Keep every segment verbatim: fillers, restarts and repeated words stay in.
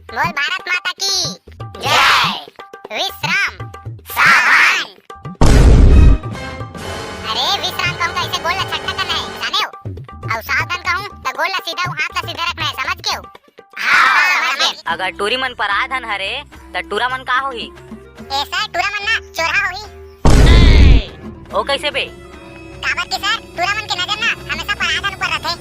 बोल भारत माता की जय। विश्राम। सावधान। अरे विश्राम कहूं का, अइसे गोड़ ला छटका करना हे, जाने हो? अउ सावधान कहूं त गोड़ ला सीधा अउ हाथ ला सीधा रखना हे, समझ गेव? हाँ, समझ गेन। अगर टूरी मन पराधन हरे, त टूरा मन का होही? ए सर, टूरा मन ना चोरहा होही। ओ कइसे बे? काबर के सर, टूरा मन के नजर ना हमेशा पराधन ऊपर रथे।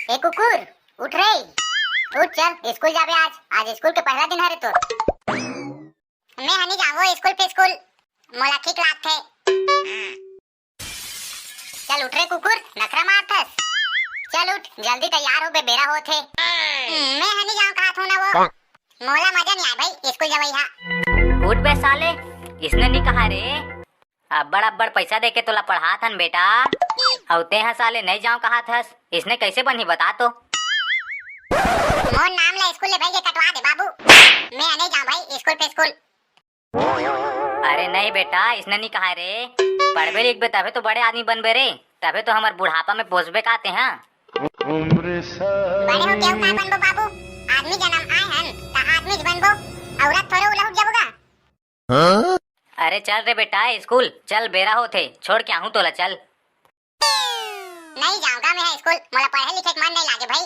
ए कुकुर, उठ रे, उठ चल, स्कूल जाबे आज। आज स्कूल के पहला दिन हरे तोर। मैं हनी जावो स्कूल फिस्कूल, मोला ठीक लागथे। चल उठ रे कुकुर, नखरा मारथस। चल उठ, जल्दी तैयार हो बे, बेरा होत हे। हम्म, मैं हनी जावं कहत हूं ना वो। मोला मजा नहीं आय भाई स्कूल जवई हा। उठ बे साले, इसने नहीं कहा रे। अब्बड़ अब्बड़ पैसा देके तोला पढ़ात हन बेटा, अउ तें ह साले नहीं जावं कहत हस, इसने कैसे बनही बता तो? मोर नाम ला स्कूल ले भाई के कटवा दे बाबू, मैं नहीं जावं भाई स्कूल फिस्कूल। अरे नहीं बेटा, इसने नहीं कहा रे, पढ़बे लिखबे तभे तो बड़े आदमी बनबे रे, तभे तो हमर बुढ़ापा में पोसबे का तें ह। बड़े हो के का बनबो बाबू, आदमी जनम आए हन त आदमी ज बनबो, औरत थोरे उलहुट जाबो गा। अरे चल रे बेटा स्कूल चल, बेरा होत हे, छोड़ के आहूं तोला, चल। नहीं जावं गा मैं ह स्कूल, मोला पढ़े लिखे के मन नहीं लागे भाई।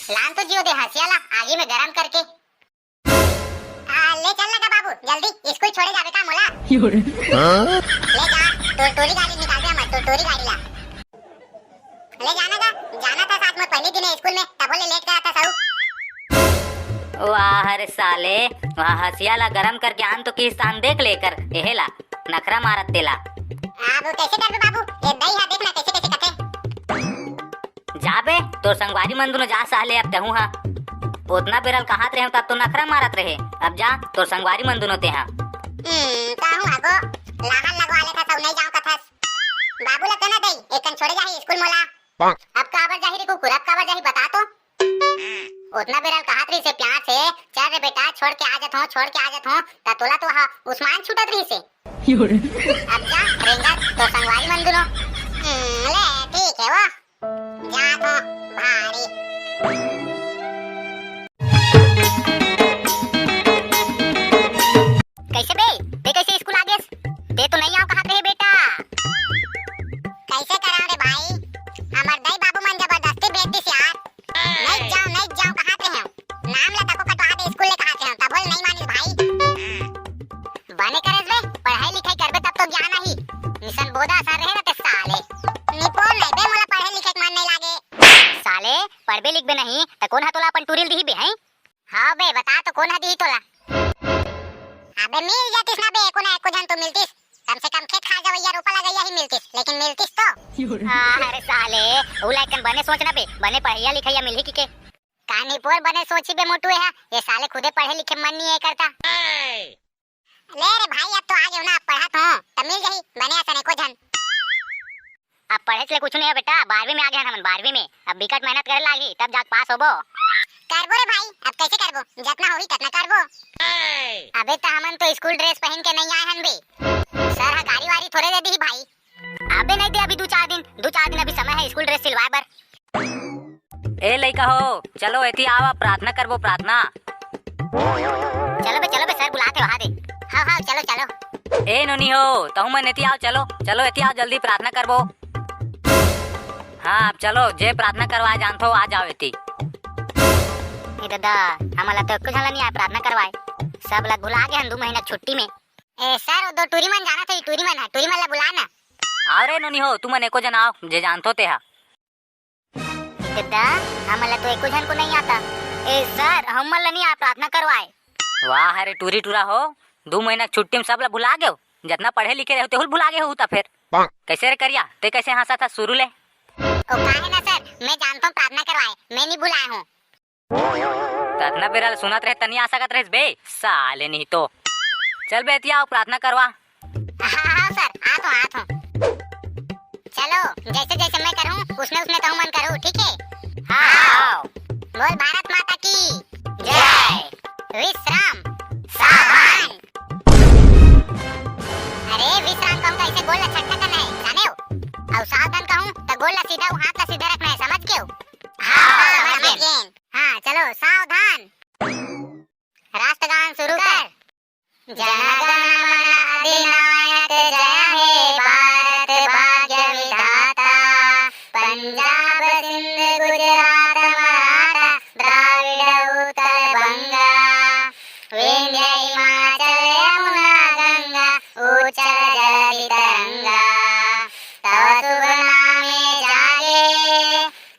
लान तो जियो दे हंसिया ला आगी में गरम करके। आ, ले चल ना गा बाबू, जल्दी स्कूल छोड़े जाबे का मोला? ले जा, टुरटुरी गाड़ी निकाल दे हमर, टुरटुरी गाड़ी ला। ले जाना गा, जाना था साथ में पहली दिन स्कूल में, तबो ले लेट करा था साहू। वाह रे साले, वहाँ हंसिया ला गरम करके आन तो किसान देख लेकर, एहे ला, नखरा मारत तेला। अब कैसे करबे बाबू? ए दई हा, देख ना कैसे कैसे कथे। जा बे, तोर संगवारी मन दुनो जा साले, अब तहूं हा। ओतना बेरल कहात रहे तब तो नखरा मारत रहे, अब जा तोर संगवारी मन दुनो तेहा। हम्म, कहूं आगो, लाहन लगवा लेथस अउ नहीं जावं कथस। बाबू ला तो ना दई, एकन छोड़े जाही स्कूल मोला। अब काबर जाही रे कुकुर, अब काबर जाही बता तो। ओतना बेरल कहात रहिसे प्यार से, "चल रे बेटा, छोड़ के आ जात हूं, छोड़ के आ जात हूं," त तोला तो हा उस्मान छूटत रहिसे। अब जा, रेंगत तो संगवारी मन दुनो। हम्म, ले, ठीक हे वो। जात हूं, भारी। कैसे बे? ते कैसे स्कूल आ गेस? ते तो नहीं आव कहात रहे बेटा। कैसे कराव रे भाई? हमर दाई बाबू मन जबरदस्ती भेज दिस यार। नहीं जावं, नहीं जावं कहात रहे हंव। नाम ला तको कटवा दे स्कूल ले कहात रहे हंव, तभो ले नहीं मानिस भाई। बने करेस बे, पढ़ाई लिखाई करबे तब तो ज्ञान आही। निसन बोदा असन रहे ना ते साले। निपोर नहीं बे, मोला पढ़े लिखे के मन नहीं लागे। साले, पढ़बे लिखबे नहीं, त कोन हा तोला अपन टूरी ल दिही बे, हैं? हाँ बे, बता तो कोन हा दिही तोला? अबे मिल जातिस ना बे, एको ना एको झन तो मिलतिस। कम से कम खेत खार जवइया रोपा लगइया ही मिलतिस, लेकिन मिलतिस तो। अरे साले, उला एकन बने सोच ना बे, बने पढ़इया लिखइया मिलही किके। का निपोर बने सोची बे मोटू, ए हा, ये साले खुदे पढ़े लिखे मन नहीं ए करता। ले रे भाई, अब तो आ गेव ना, अब पढ़त हूँ, त मिल जाही बने असन एको झन। अब पढ़े ले कुछ नहीं है बेटा, बारहवीं में आ गए हमन, बारहवीं में। अब बिकट मेहनत करे लागही, तब जाके पास होबो। करबो रे भाई, अब कैसे करबो, जतना होही ततना करबो। अबे त हमन तो स्कूल ड्रेस पहन के नहीं आए हन बे, सर हा गारी वारी थोड़े दे दिही भाई। अबे नहीं दे, अभी दू चार दिन, दू चार दिन अभी समय है स्कूल ड्रेस सिलवाए बर। ए लइका हो, चलो एती आवा, प्रार्थना करबो, प्रार्थना। चलो बे, चलो बे, सर बुलात हे वहाँ दे। हाँ, हाँ, चलो, चलो। ए नोनी हो, तहू मन एती आव, चलो, चलो एती आव, जल्दी प्रार्थना करबो। हाँ, अब चलो, जे प्रार्थना करवाए जानथो, आ जाव एती। ए ददा, हमन ला तो एको झन ला नहीं आए प्रार्थना करवाए। सब ला भुला गे हन दू महीना के छुट्टी में। ए सर, वो दो टूरी मन जानत हे, टूरी मन हे, टूरी मन ला बुला ना। आव रे नोनी हो, तुमन एको झन आव, जे जानथो तेहा। ददा, हमन ला तो एको झन को नहीं आता। ए सर, हमन ला नहीं आ प्रार्थना करवाए। वाह रे टूरी टूरा हो, दू महीना के छुट्टी में सब ला भुला गेव। जतना पढ़े लिखे रहे तेहू ल भुला गे हो त फेर। कैसे रे करिया, ते कैसे हंसत हस शुरू ले? ओ काहे ना सर, मैं जानथों प्रार्थना करवाए, मैं नहीं भुलाए हूँ। त अतना बेरा ले सुनत रहे त नहीं आ सकत रहिस बे, साले नहीं तो। चल बे एती आव प्रार्थना करवा। हाँ, हाँ सर, आत हूँ, आत हूँ। चलो, जैसे जैसे मैं करूँ, उसने उसने तहू मन करो, ठीक है? हाँ। बोल भारत माता की जय। विश्राम। सावधान। अरे तब हाथ ला सीधा रखना है, समझ गेव? हाँ, समझ गेन। हाँ, चलो, सावधान। राष्ट्रगान शुरू कर। जनगण मन अधिनायक जय हे भारत भाग्य विधाता। पंजाब सिंध गुजरात मराठा द्राविड़ उत्कल बंगा। विंध्य हिमाचल यमुना गंगा उच्छल जलधि तरंगा। तव शुभ नामे जागे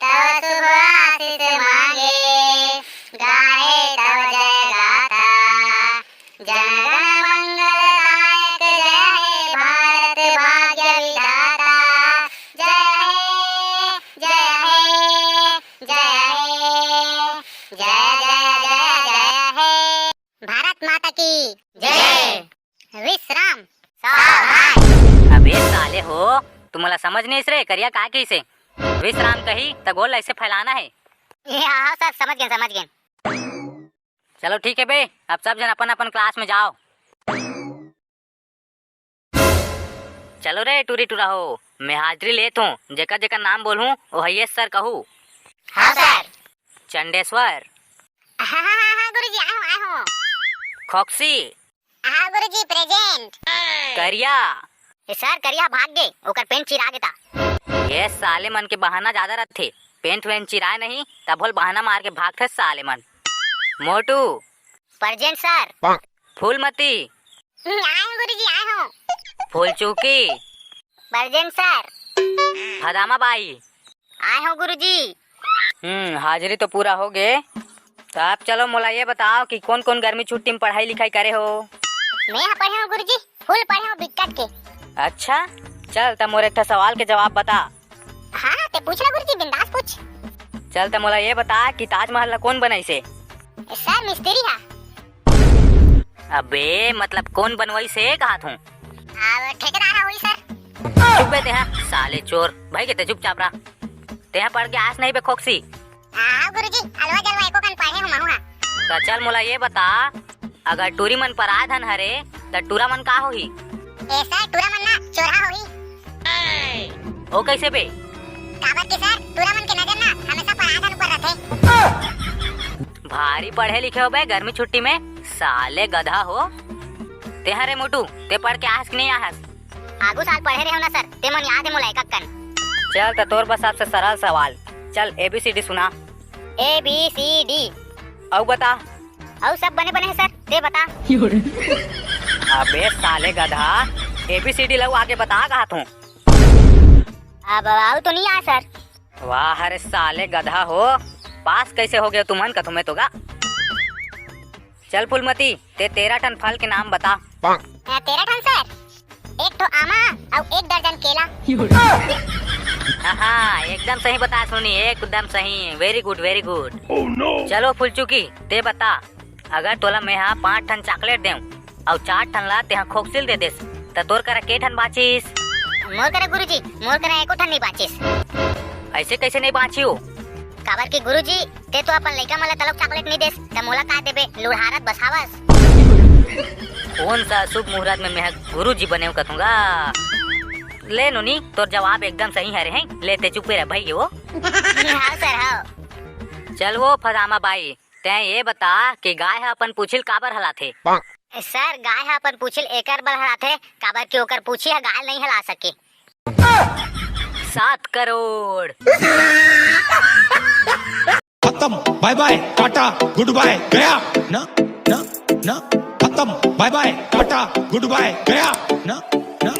तव शुभ आशीष मांगे। गाहे तव जय गाथा जनगण मंगलदायक जय हे भारत भाग्य विधाता। जय हे जय हे जय हे जय जय जय जय हे। भारत माता की जय। विश्राम। सावधान। अबे साले हो, तुमला समझ नइ आइस रे, करिया का कहिसे? विश्राम कही त गोड़ ला ऐसे फैलाना है। ए, हाँ, हाँ, सर, समझ गेन, समझ गेन। चलो ठीक है बे, अब सब झन अपन अपन क्लास में जाव। चलो रे टूरी टूरा हो, मैं हाजिरी लेत हूँ, जेकर जेकर नाम बोलहूँ, ओ हइये सर कहू। हाँ सर। चंडेश्वर। हाँ, हाँ, हाँ, हाँ, गुरुजी, आए हो, आए हो। खोक्सी। हाँ गुरुजी, present। करिया। ए सर, करिया भाग गे, ओकर पेंट चिरा गे ता। ये साले मन के बहाना ज्यादा रथे, पेंट वेंट चिराय नहीं, तभो ले बहाना मार के भागथे साले मन। मोटू। Present sir. फूलमती। हम्म, आए हो गुरुजी, आए हो। फूलचूकी। Present sir. फदामा बाई। आए हो गुरुजी। हम्म, हाजिरी तो पूरा हो गे। त अब चलो मोला ये बताव कि कोन कोन गर्मी छुट्टी में पढ़ाई लिखाई करे हो? मैं ह पढ़े हो गुरुजी, full पढ़े हो बिकट के। अच्छा, चल त मोर एक ठा सवाल के जवाब बता। हाँ, ते पूछ ना गुरुजी, बिंदास पूछ। चल त मोला ये बता कि ताजमहल ला कोन बनाइसे? सर, मिस्त्री हा। अबे, मतलब कोन बनवाइसे कहत हूँ? अब ठेकेदार हा होही सर। चुप बे तेहा, साले चोर। भई गे ते चुपचाप रह। तेहा पढ़ के आस नहीं बे खोक्सी। हाँ गुरुजी, अलवा जलवा एको कन पढ़े हूँ महू हा। त चल मोला ये बता, अगर टूरी मन पराय धन हरे, त टूरा मन का होही? ए सर, टूरा मन ना चोरहा होही। ओ कैसे बे? काबर के सर, टूरा मन के नजर ना हमेशा पराय धन ऊपर रथे। भारी पढ़े लिखे हो बे गर्मी छुट्टी में, साले गधा हो। तेहा रे मोटू, ते पढ़ के आहस कि नहीं आहस? आगू साल पढ़े रहे हो ना सर, ते मन याद है मोला एक अक्कन। चल त तोर बस सबसे सरल सवाल, चल एबीसीडी सुना। एबीसीडी। अउ बता। अउ सब बने बने है सर, ते बता। अबे साले गधा, एबीसीडी लऊ आगे बता कहत हूँ। अब अउ तो नहीं आय सर। वाह रे साले गधा हो, पास कैसे हो गए तुमन कथू में तो गा। चल फूलमती, ते तेरह ठन फल के नाम बता। अ, तेरह ठन सर, एक ठो आमा अउ एक दर्जन केला। हाँ, हाँ, एकदम सही बता सुनी, एकदम सही, very good, very good। चलो फुलचुकी, ते बता, अगर तोला मेहा पांच ठन चॉकलेट देंव अउ चार ठन ला तेहा खोकसिल दे देस, त तोर करा के ठन बाचिस? मोर करा गुरुजी, मोर करा एको ठन नहीं बाचिस। ऐसे कैसे नहीं बांचियो? काबर कि गुरुजी, ते तो अपन लइका मन ला तलक चॉकलेट नहीं देस, त मोला का देबे? लुढ़ारत बसावस। कौन सा शुभ मुहूर्त में मैं गुरुजी बने कथूंगा? ले नोनी, तोर जवाब एकदम सही हरे हैं। ले ते चुपे रह भाई वो। हाँ सर, हाँ। चल वो फदामा बाई, तैं ये बता कि गाय ह अपन पूछिल काबर हलाथे? सर, गाय ह अपन पूछिल एकर बर हलाथे, काबर कि ओकर पूछी ह गाय नहीं हला सके। सात करोड़। खत्म, बाय बाय, टाटा, गुड बाय, गया। ना, ना, ना, खत्म, बाय बाय, टाटा, गुड बाय, गया। ना, ना।